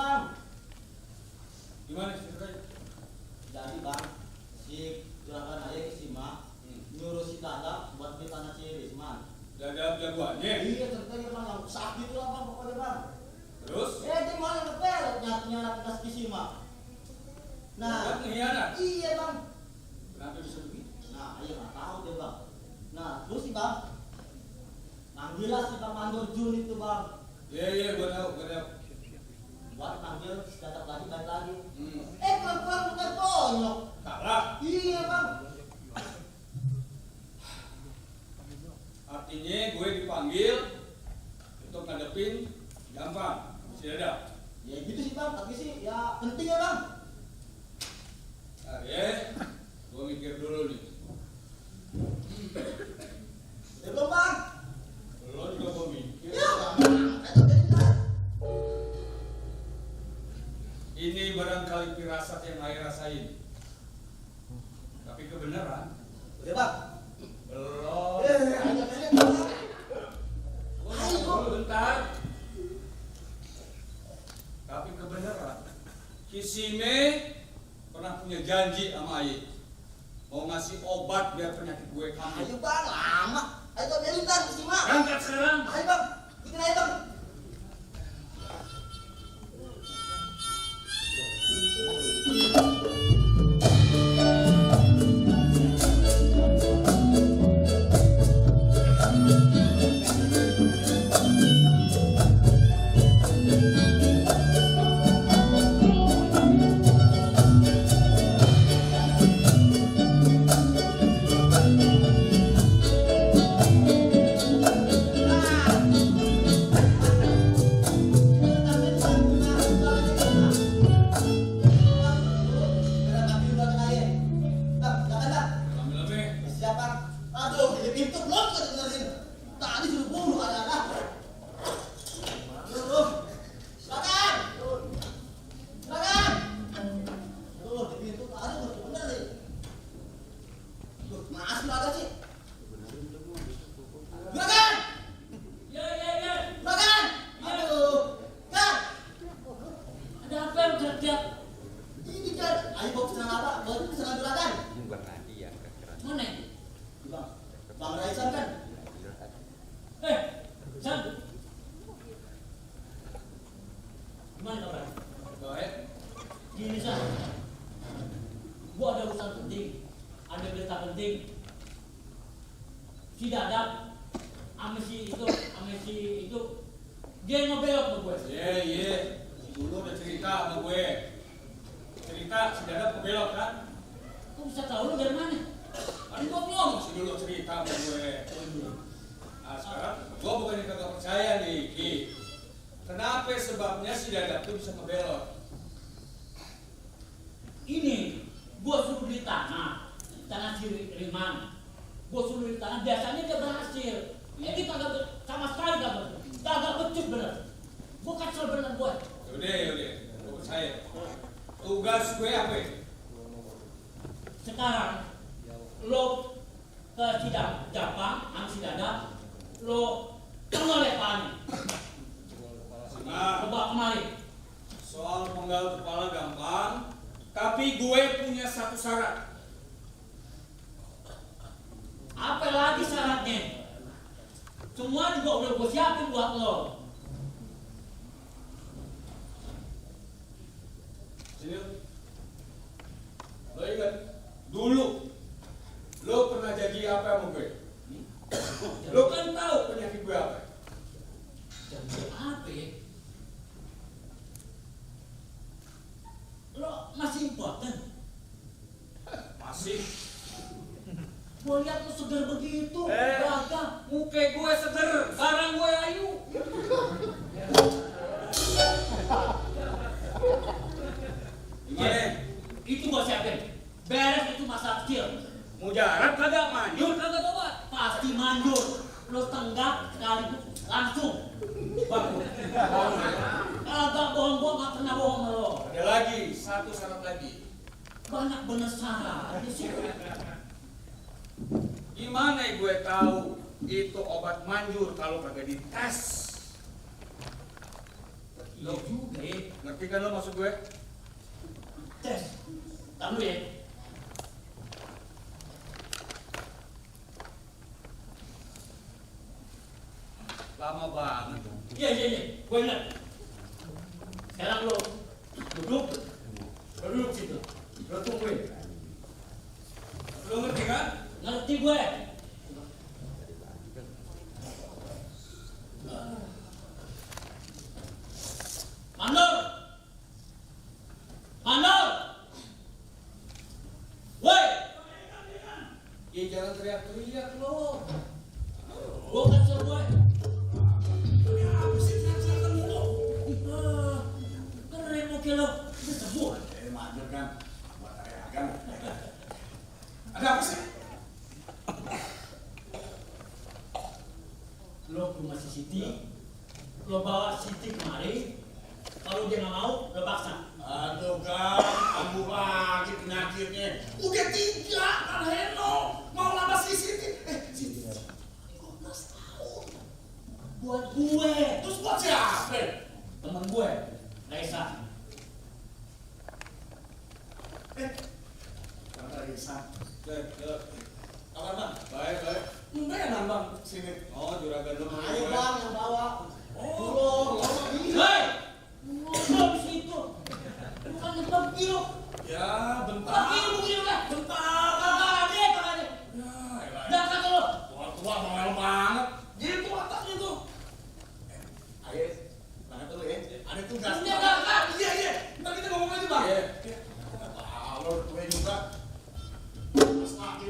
bang. Gimana ceritanya? Jadi bang, si juragan ayah ke Sima nyuruh si Dadap buat beli tanah si Risman. Dadap jagoannya? Iya ceritanya bang, yang sakit itu lah bang pokoknya bang. Terus? Dia malah ngepelet nyarap tas ke Sima. Nah, pengkhianat? Iya bang. Kenapa bisa begitu? Nah, iya nggak tahu deh bang. Nah, terus sih bang, manggil lah si Bang Mandor Jun itu bang. Iya, gue tahu. Buat manggil si Dadap lagi balik lagi. Hmm. Pulang-pulang bukan tonyok. Kalah. Iya bang. Artinya gue dipanggil untuk ngadepin gampang, si Dadap. Ya gitu sih bang, tapi sih ya penting ya bang. Gue mikir dulu nih. Belum bang. Lo juga gue mikir. Ya, Ini barangkali firasat yang Ayah rasain. Tapi kebenaran? udah bang. Belum. Ayo bang. Tunggu bentar. Tapi kebenaran, Kisime pernah punya janji sama Ayah mau ngasih obat biar penyakit gue kambuh. Ayo bang, lama. Ayo bang, biarin bang, si mak. Berangkat sekarang. Ayo bang, bikin ayo bang. Si Dadap amesi itu dia ngebelok ke gue. Iya. Dulu udah cerita sama gue. Cerita si Dadap ngebelok kan? Kok bisa tahu lu dari mana? Kan gue belum si dulu cerita sama gue. Nah sekarang gue bukannya kagak percaya nih, Ki. Kenapa sebabnya si Dadap tuh bisa ngebelok? Ini gue suruh beli tanah si Riman. Gue suruh beli tanah, biasanya dia berhasil. Ini kagak sama sekali kagak becus bener. Gue kesel bener gue. Yaudah, gue percaya. Tugas gue apa ya? Sekarang lo ke Japang, sama si Dadap, lo oleh Pak Ani. Coba kemari. Soal penggal kepala gampang, tapi gue punya satu syarat. Apa lagi syaratnya? Semua juga udah gue siapin buat lo. Sini. Lo ingat dulu lo pernah janji apa sama gue? Lo kan tahu penyakit gue apa? Janji apa ya? Lo masih impoten? Masih. Gue lihat lo seger begitu. Raga, muka gue seger, barang gue ayu. Gimana? Itu gue siapin. Beres itu masalah kecil. Mujarab kagak manjur kagak tobat? Pasti manjur. Lo tenggak sekaligus langsung. Bagus. Agak bohong-bohong, gak pernah bohong sama lo. Ada lagi, satu syarat lagi. Banyak bener syarat sih. Gimana gue tahu itu obat manjur kalau kagak dites? Iya juga ya. Ngerti kan lo maksud gue? Tes. Tahu ya. Lama banget tuh. Iya. Gue ingat. Sekarang lo duduk. Lo duduk situ. Lo tungguin. Lo ngerti kan? Ngerti gue. Mandor! Woi! Ya jangan teriak-teriak lo. Gue kesel gue. Ya apa sih teriak-teriakan mulu? Keren mau kilo. Itu semua. Manjur kan? Buat teriakan. Ada apa sih? Lo ke rumah si Siti. Lo bawa Siti kemari. Kalau dia nggak mau, lo paksa. Aduh kan, kambuh lagi penyakitnya. Udah 3 kan Heno. Mau lama si Siti. Siti. 15 tahun. Buat gue. Terus buat siapa? Temen gue. Raisa. Kata Raisa. Kabar bang? Baik. Beneran bang sini. Oh juragan lu. Ayo bang yang bawa. Oh. Hei! Ngobrol di situ. Bukan ngebang kilo. Ya bentar. Bang kilo begini udah. Bentar. Kagak ada. Ya elah. Jangan kata lo. Tua bawel banget. Gitu wataknya tuh. Ayo, banget dulu ya. Ada tugas. Punya kakak. Iya. Ntar kita ngomong lagi bang. Iya. Lo gue juga. Mas kaki.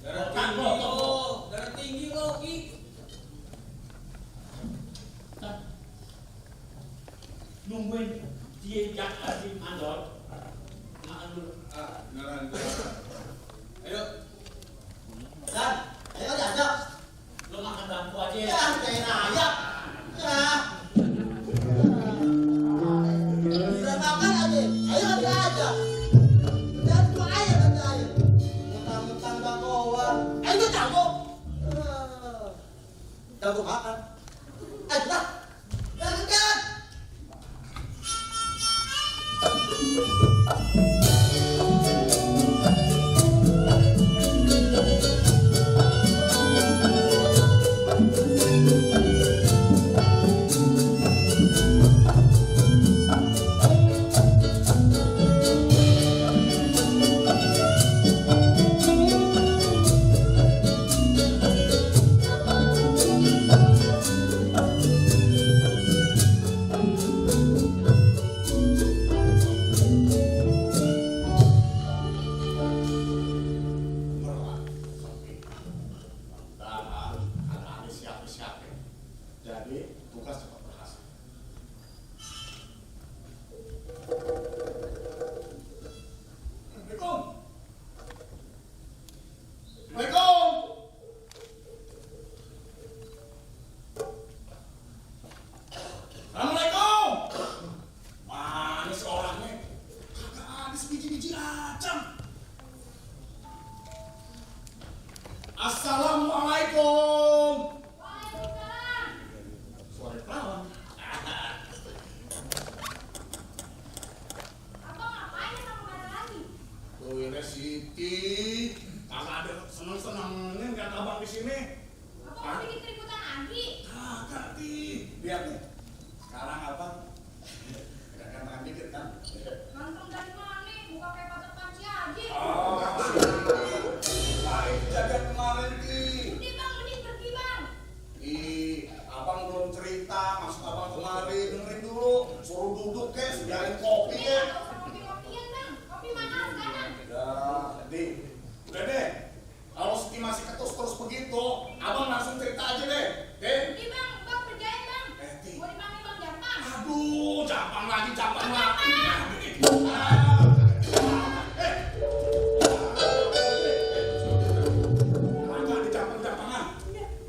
Darah tinggi lo, Ki. Nungguin dia jangan di mandor. Makan dulu. Beneran. Ayo. Dan, ayo diajak. Lo makan bangku aja ya. Ya, kayak raya. Ya. Udah makan aja. Ayo diajak. Dan cuma air aja air. Mentang-mentang jagoan. Ayo jago. Jago makan. Ayo dah. Jangan. Jadi tugas cepat berhasil. Assalamualaikum. Assalamualaikum. Mana sih orangnya? Kagak ada sebiji-biji acam. Assalamualaikum. Suara perawan. Abang ngapain sama mana lagi? Tuh ini Siti. Kagak ada seneng-senengnya nggak abang di sini. Abang mau bikin keributan lagi? Kagak Ti. Lihat nih. Sekarang abang gerakan tangan dikit kan. Ganteng dari mana? Buka kayak pacar panci aja. Oh, baik jaga kemarin Ti. Udah bang, mending pergi bang. Abang belum cerita, maksud abang kemarin dengerin dulu. Suruh duduk ke, sediain kopi Udah ke. nggak usah kopi-kopian bang. Kopi mahal sekarang. Udah deh. Kalau Siti masih ketus terus begitu, abang langsung cerita aja deh. Oke? Udah bang, bang kerjain bang. Ti. Mau dipanggil bang Jampang. Aduh, capang lagi. Agak dicampang-campangan.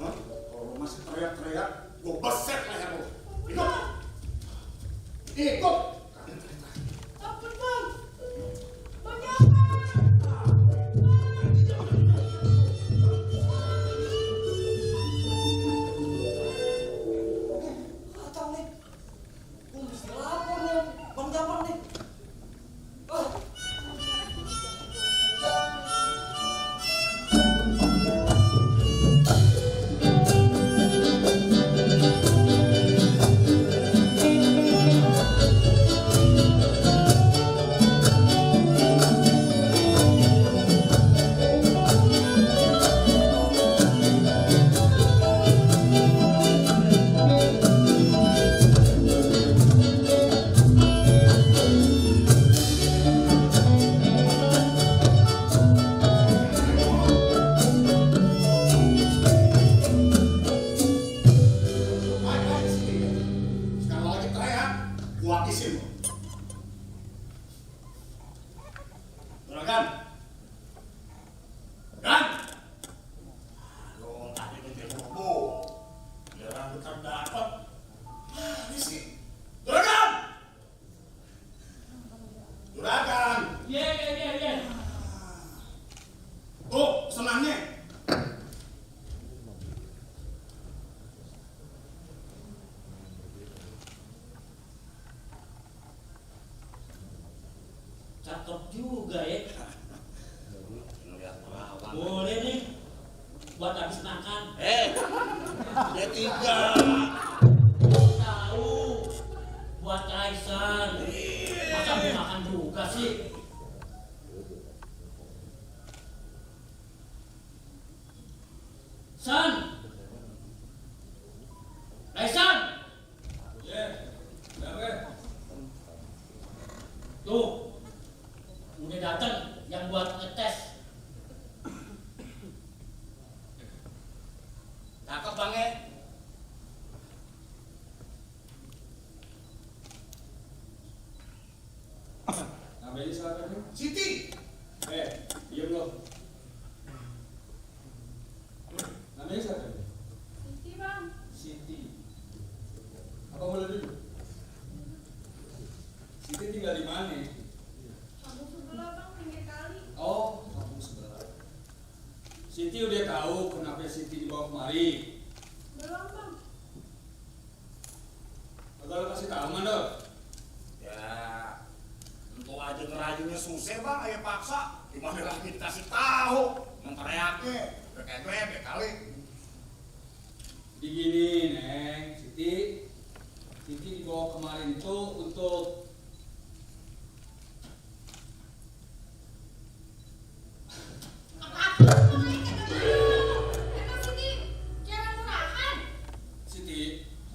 Hah? Kalau masih teriak-teriak, gue beset leher lu. Ikut. Takut bang. Bang Jampang. habisin lo. Juragan. Juragan. Lo tadi ke bobo. Biar kita dapat. Ini sih. Juragan. Juragan. Iya. Tuh, senangnya. Cakep juga ya. Lihat perawan. Boleh nih. Buat habis makan. Dia tiga. Tahu. Buat Kaisar. Masa mau makan juga sih? San. Kaisar. Ya, kenapa? Tuh. Udah datang yang buat ngetes. Cakep banget. Namanya siapa nih? Siti. Diam lo. Namanya siapa nih? Siti bang. Siti. Apa boleh dulu? Siti tinggal di mana? Kamu sebelah bang, pinggir kali. Oh, kampung sebelah. Siti udah tahu kenapa Siti dibawa kemari. Belum bang. Kalau kasih tahu mana? Ya, untuk aja ngerayunya susah bang, ayah paksa. Gimana lagi dikasih tahu? Menteriaknya, kayak kali. Jadi gini, Neng, Siti dibawa kemarin itu untuk Emang Siti cewek murahan? Siti,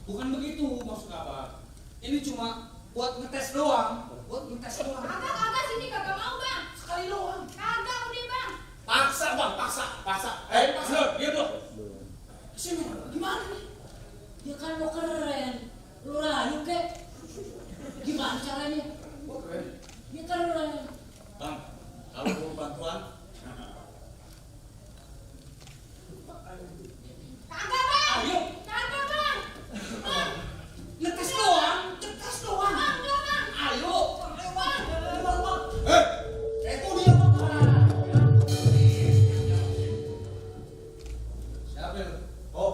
bukan begitu maksud apa? Ini cuma buat ngetes doang, Kagak Siti kagak mau bang. sekali doang. Kagak udah bang. Paksa bang, paksa. Paksa, diam lo. Sini, gimana nih? Ya kan lo keren. Lo rayu kek. Gimana caranya? Gua keren. Ya keren. Bang, kalau mau bantuan, Kagak bang. Ayo, Kagak bang. Bang. ngetes doang. Bang, udah bang. Ayo. Bang. itu dia bang. Siapa lo? Oh,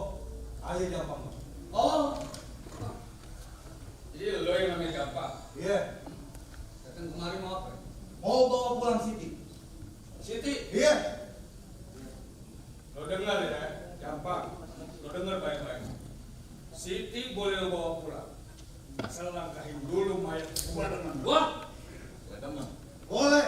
ayo gampang. Oh. Jadi lo yang namanya gampang. Iya, Datang kemari mau apa? mau bawa pulang Siti. Siti, Iya. lo dengar ya, gampang. Lo dengar baik-baik. Siti boleh lo bawa pulang. Asal langkahin dulu mayat gua dengan gua. Gua teman. Boleh.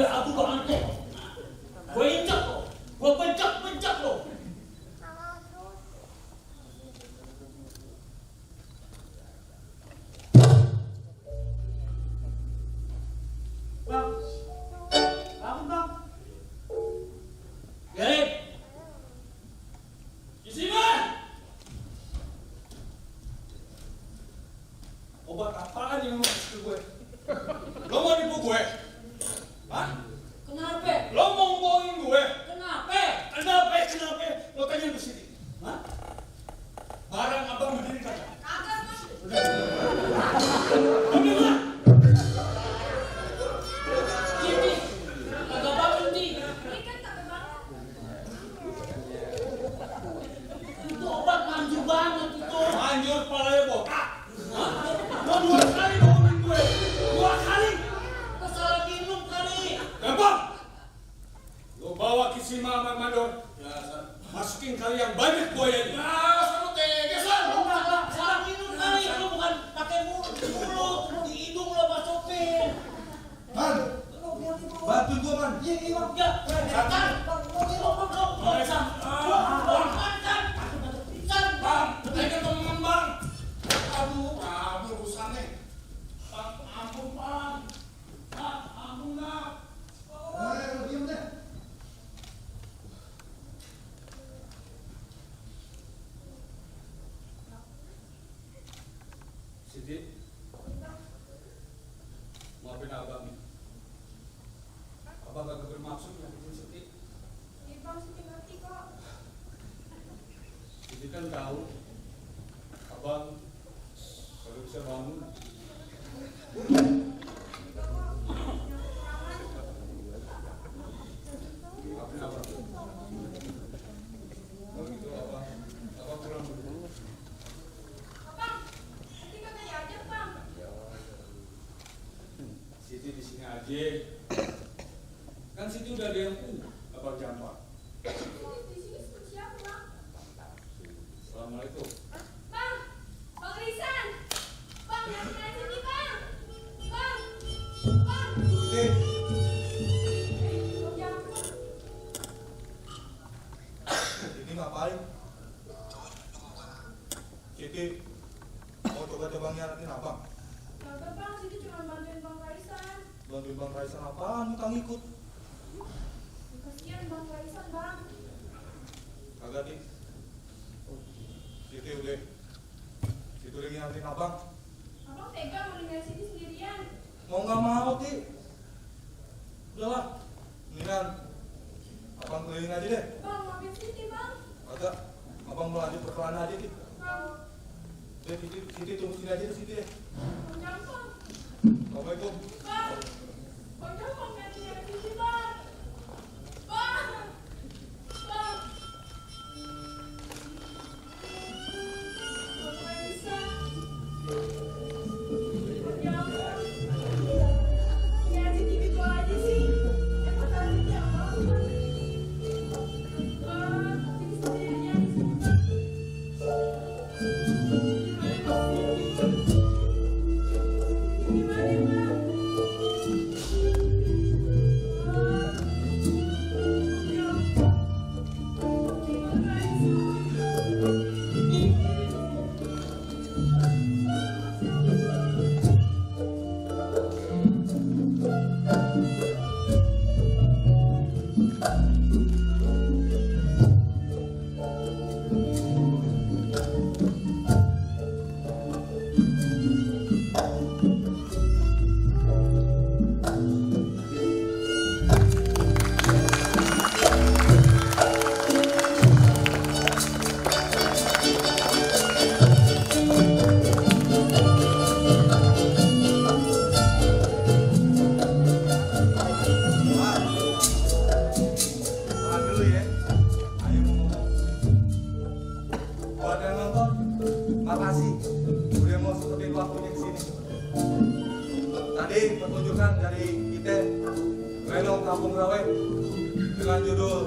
belagu banget deh. Gue injek lo, gue bencak lo. Bang, bangun bang. Garip, di sini man. Obat apaan yang mau kasih gue? Lo mau nipu gue? Hah? Kenapa? Lo mau ngomongin gue? Kenapa? Kenapa? Lo tanya ke sini. Hah? Barang abang berdiri kagak? Kagak, Bang. Ambil lah. Ini, kagak bangun nih. Ini kan kagak banget. Itu obat manjur banget itu. Manjur kepalanya botak. Hah? Lo 2 kali ngomongin gue. 2 kali. Salah minum kali. Gampang. Lo bawa Kisima sama Mandor. Ya, masukin kali yang banyak buayanya. Ya, sama tegesan. Salah minum kali. Lu bukan pakai mulut, di hidung lo masukin. Man, bantuin gua man. Iya bang. Ya, kan? Bang, pegang temen bang. Aduh, urusannya. Bang, ampun bang. Ampun bang. Lu diem deh. Siti, maafin abang nih. Abang gak bermaksud nyakitin Siti. Iya, Bang, Siti ngerti kok. Siti kan tahu abang kalau bisa bangun. Maafin abang. Kalau gitu abang pulang dulu. Abang, Siti kagak diajak, Bang. Siti di sini aja. Kan Siti udah ada yang punya, abang Jampar. Siti di sini seperti siapa, Bang? Assalamualaikum. Bang, Bang Risan. Bang, nyariin Siti, Bang. Bang. Oke. Bang Jampur. Ini ngapain? Siti mau coba-coba nyaratin abang. Kagak, Bang, Siti cuma bantuin Bang Raisan. Bantuin bang Raisan apaan? Kita ngikut. Kasihan Bang Raisan, Bang. Kagak nih. Siti udah nyaratin abang. Abang tega mau ninggalin Siti sendirian. Mau nggak mau Ti. Udahlah. Mendingan abang keliling aja deh. Bang, maafin Siti, Bang. Kagak. Abang mau lanjut perkelaan aja Ti. Bang, Udah Siti tunggu sini aja di Siti deh. Bang Jampur. Assalamualaikum. Bang, Bang Jampur nyariin Siti, Bang. Bang. Bang. Bang Raisan. Bang Jampur. Nyariin Siti gitu aja sih. Emang tadi dia apa? Bang, Siti sendirian di sini. Gimana, Bang? Tahan dulu ya. Ayo ngomong. Buat yang nonton, makasih udah mau sempetin waktunya kesini. Tadi pertunjukan dari kita Renong Kampung Rawe dengan judul